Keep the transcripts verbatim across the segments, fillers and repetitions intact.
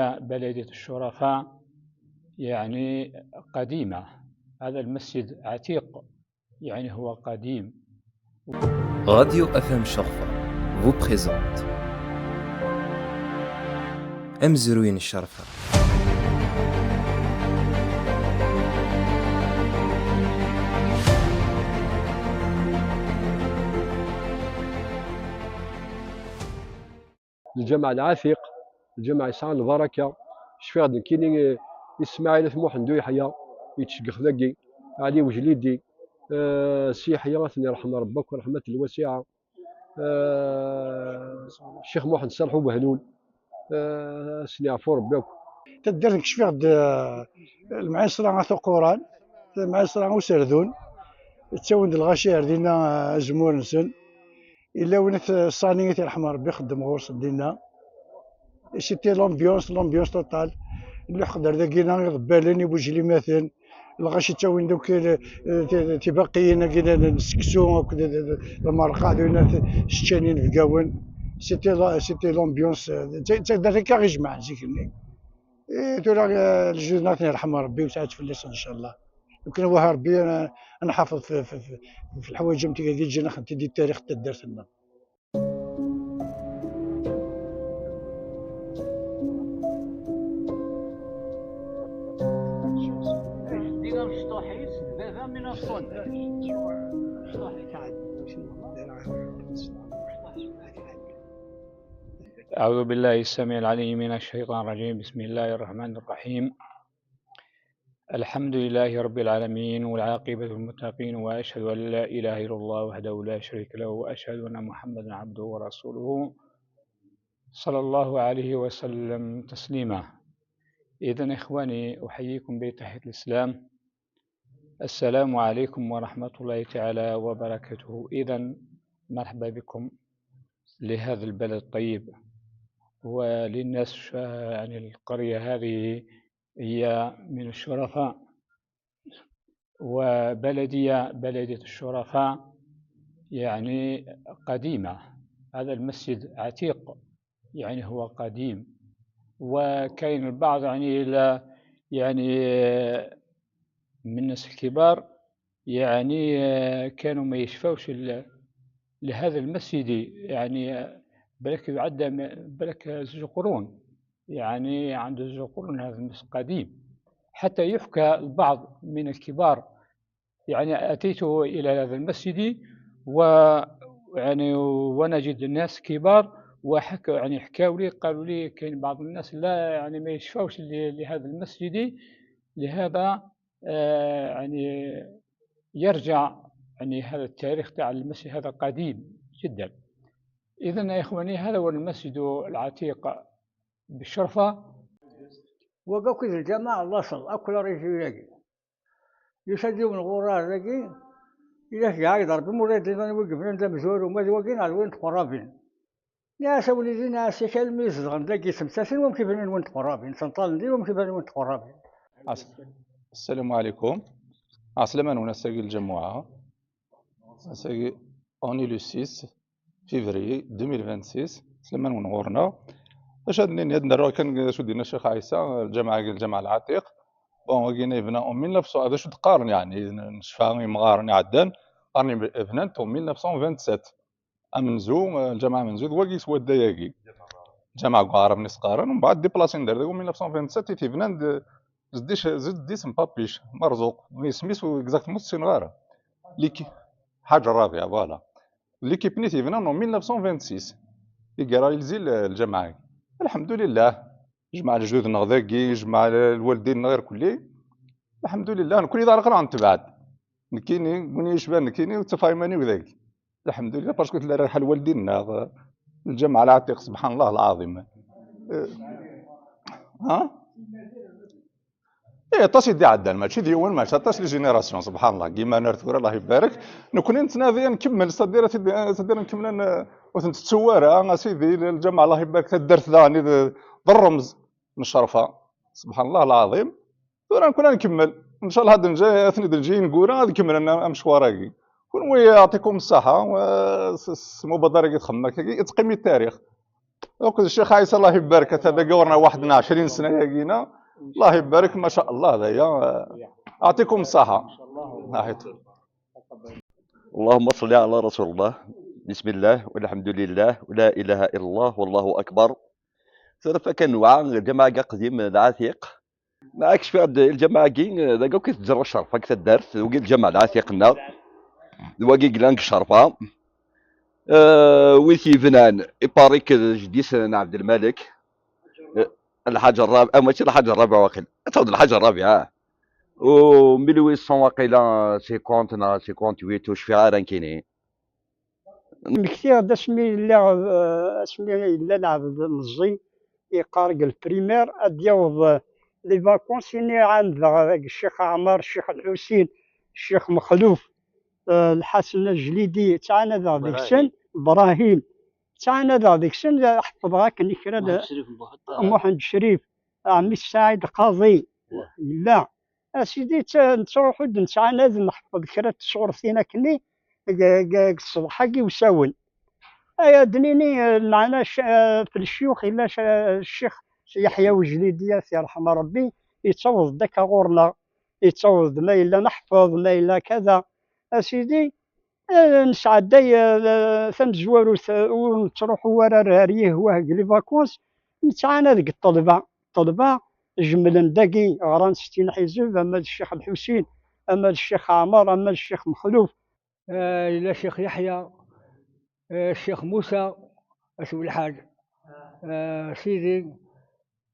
بلدية الشرفاء، يعني، قديمة. هذا المسجد عتيق، يعني، هو قديم. Radio F M Ccerfa vous présente Amezruy n Ccerfa. Lǧameɛ Lɛatiq, lǧameɛ yesɛan lbaraka. Cfiɣ-d nekkini, eh, i Smaɛil At Muḥend Uyeḥya, yettceggex dagi, Ɛli Wejlidi, eh, Si Yeḥya, ad ten-yerḥem Rebbi akk ṛeḥmat lwasiɛa, eh, Ccix Muḥend Ṣaleḥ Ubehlul, eh, ad sen-yeɛfu Rebbi akk. Taddart nekk cfiɣ-d, eh, lemɛisra at uquran, lemɛisra userdun, ttawin-d lɣaci ar dinna, eh, azemmur-nsen. Yella win i t-, Sani i t-yerḥem Rebbi, ixeddem ɣur-s dinna. C'était l'ambiance, l'ambiance totale. Nluḥeq-d ar dagi-na iḍebbalen, ibujlimaten, lɣaci ttawin-d akk, eh, ti-, tibaqiyin-agi n, n seksu, akked d, d, d, lmerqa, d win t-, s ččan inebgawen. C'était la, c'était l'ambiance, eh, d, d, d, d akka i jemɛen zik-nni. Eh, tura, eh, lejdud-nneɣ ad ten-yerḥem Rebbi, u sɛat fell-asen, ncallah. Lukan wah Rebbi, eh, ad nḥafeḍ f, f, f, f leḥwayeǧ am tigagi ǧǧan-aɣ-tent-id di tarix n taddart-nneɣ. أعوذ بالله السميع العليم من الشيطان الرجيم. بسم الله الرحمن الرحيم. الحمد لله رب العالمين، والعاقبة للمتقين، وأشهد أن لا إله إلا الله وحده لا شريك له، وأشهد أن محمدا عبده ورسوله، صلى الله عليه وسلم تسليما. إذن إخواني، أحييكم بتحية الإسلام. السلام عليكم ورحمة الله تعالى وبركاته. إذن مرحبا بكم لهذا البلد الطيب وللناس الش-، يعني القرية هذه هي من الشرفاء، وبلدية، بلدية الشرفاء، يعني قديمة. هذا المسجد عتيق، يعني هو قديم، وكاين البعض يعني لا، يعني من الناس الكبار يعني كانوا ما يشفاوش ال-، لهذا المسجد، يعني بالك يعدى م-، بالك زوج قرون، يعني عنده زوج قرون هذا المسجد قديم. حتى يحكى البعض من الكبار، يعني أتيت إلى هذا المسجد و، يعني ونجد الناس كبار، وحكوا يعني حكاوا لي، قالوا لي كاين بعض الناس لا يعني ما يشفاوش ل-، لهذا المسجد، لهذا، آه، يعني يرجع يعني هذا التاريخ تاع المسجد هذا قديم جدًا. إذن يا إخواني، هذا هو المسجد العتيق بالشرفة. وكاكد الجماعة الله صل أكل ريجي يجي. يسدي من غرار ذاكي. إذا شجع يضرب مريد لنا وقفنا نتا مزور وما ذي وقينا على وين تقربين. ناس وليدي ناس كلمة يزدغن ذاكي سمساسين ومكيفين وين تقربين. سنطال دي ومكيفين وين تقربين. الس-، السلام عليكم. عسلامة ونساقي الجماعة. Ass-agi, on est le six février deux mille vingt-six, slama-nwen ɣur-neɣ. Acu ad nini, ad nerr kan acu d-yenna Ccix Ɛisa, lǧameɛ-agi, lǧameɛ Lɛatiq. Bon, wagi-nni yebna en mille neuf cents, d acu d-qqaren, yeɛni, necfa imɣaren iɛeddan, qqaren bnan-t en mille neuf cent vingt-sept. Amenzu, lǧameɛ amenzu, d wagi s wadda-agi. Lǧameɛ deg uɛrab-nni s-qqaren, mbeɛd déplacer-n-d ar dagi, en mille neuf cent vingt-sept i t-yebnan d, zeddic, zeddic n Papic, Merzuq, isem-is exactement ur t-ssineɣ ara. Liki-, Ḥaǧ Rabiɛ, voilà. L'équipe-nni t-yebnan en mille neuf cent vingt-six. Igra ilzi l-, lǧameɛ-agi. Lḥemdulillah. Jmeɛ lejdud-nneɣ dagi, jmeɛ lwaldin-nneɣ irkelli. Lḥemdulillah, nekkni d arqel ɣ-netbeɛ-d. Nekkini, win i yecban nekkini, ur ttafeɣ iman-iw dagi. Lḥemdulillah, parce que tella rriḥa lwaldin-nneɣ, lǧameɛ Lɛatiq, subḥan Allah lɛaḍim. Eh, ha? Eh, aṭas i d-iɛeddan, mačči d yiwen, mačči aṭas les générations, subḥan Allah, deg iman ar tura, Allah ibarek. Nekkni nettnadi ad nkemmel, c'est-à-dire, c'est-à-dire, ad nkemmel, ad n-, ur ten-tettu ara, a sidi, lǧameɛ, Allah ibarek, taddart daɣen, d, d rremz n ccerfa, subḥan Allah lɛaḍim. Tura nekkni ad nkemmel, ncallah ad nǧi, ad ten-id-nǧi ineggura, ad kemmlen am-, amecwar-agi. Kunwi, yeɛṭikum ṣṣeḥḥa, wa-, s, s, s mubadara-agi txemmem akkagi, yettqimi ttarix. Donc, الشيخ عيسى، الله يبارك، هذا قورنا واحد عشرين سنة ياقينا. الله يبارك، ما شاء الله، هذايا. يعطيكم الصحة. الله يعطيك. اللهم صل على رسول الله. بسم الله والحمد لله ولا إله إلا الله والله أكبر. ثلاثة كان وعا الجماعة قديم العتيق. معاك شفيع د-، الجماعة كي، آه، ذاك كي تجرى الشرفة، كي تدارت، وكي الجماعة العتيق النار. وكي قلانك الشرفة. آه، ويثي بنان، يبارك جديس عبد الملك. آه، الحاج الرابع، آه، ماشي الحاج الرابع واقيلا. تعود الحاج الرابع، آه. و ألف وثمانمية واقيلا، خمسين نا خمسين وثمانين، وشفيع رانكيني. Mmektiɣ-d asmi lliɣ, eh, asmi yella lɛebd meẓẓi, yeqqar deg lprimaire, ad d-yaweḍ, eh, les vacances, ini ɛandeɣ deg Ccix Ɛmer, Ccix Lḥusin, Ccix Mexluf, eh, Lḥasen Ajlidi, ttɛanadeɣ deg-sen, Brahim, ttɛanadeɣ deg-sen, ḥeffḍeɣ akken i kra d-, Muḥend Crif Mbuḥeṭṭ, Muḥend Crif, ɛemmi Saɛid Qaḍi, yella. A sidi, tt-, nettruḥu-d nettɛanad, nḥefḍ kra n tsurtin akkenni, deg, deg, deg ṣṣbeḥ-agi usawen. Ay ad d-nini, eh, meɛna c-, eh, f lecyux yella c-, ccix Yeḥya Ujlidi, ad t-yerḥem Rebbi, yettaweḍ-d akka ɣur-neɣ, yettaweḍ-d ma yella neḥfeḍ, ma yella kada. A sidi, eh, nesɛedday, eh, tamezwarut, eh, ur nettruḥu ara ar, ar yihwa deg les vacances, nettɛanad deg ṭṭelba. Ṭṭelba jemmlen dagi, ɣran settin ḥizeb, ama d Ccix Lḥusin, ama d Ccix Ɛmer, ama d Ccix Mexluf. Eh, yella Ccix Yeḥya, eh, Ccix Musa, At Welḥaǧ, eh, Sidi,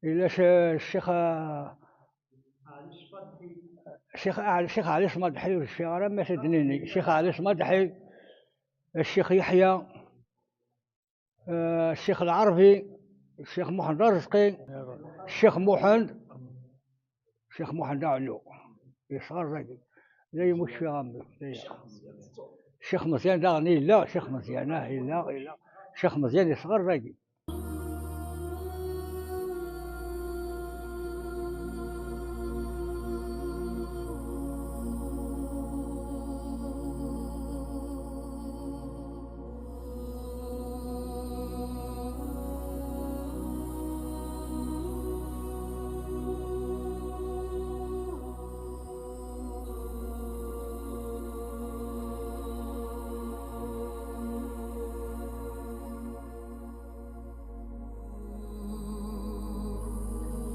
yella c-, Ccix, eh, Ccix Ɛli, Ccix Ɛli Smadeḥi, ur cfiɣ ara ma s-d-nini, Ccix Ɛli Smadeḥi, Ccix Yeḥya, eh, Ccix Lɛerbi, Ccix Muḥend Arezqi, Ccix Muḥend, Ccix Muḥend Aɛlu, yesɣer dagi. D ayen ur cfiɣ am-, d aya. Ccix Meẓyan daɣen yella, Ccix Meẓyan, ah, yella, yella. Ccix Meẓyan yesɣer dagi.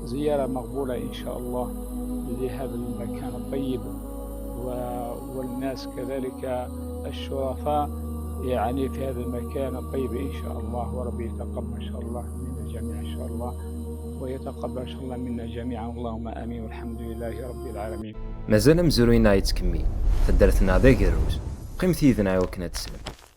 زيارة مقبولة إن شاء الله لهذا المكان الطيب، و-، والناس كذلك الشرفاء، يعني، في هذا المكان الطيب إن شاء الله، وربي يتقبل إن شاء الله منا جميعا إن شاء الله، ويتقبل إن شاء الله منا جميعا، اللهم آمين، والحمد لله رب العالمين. Mazal amezruy-nneɣ yettkemmil, taddart-nneɣ d agerruz. Qqimet yid-neɣ i wakken ad teslem.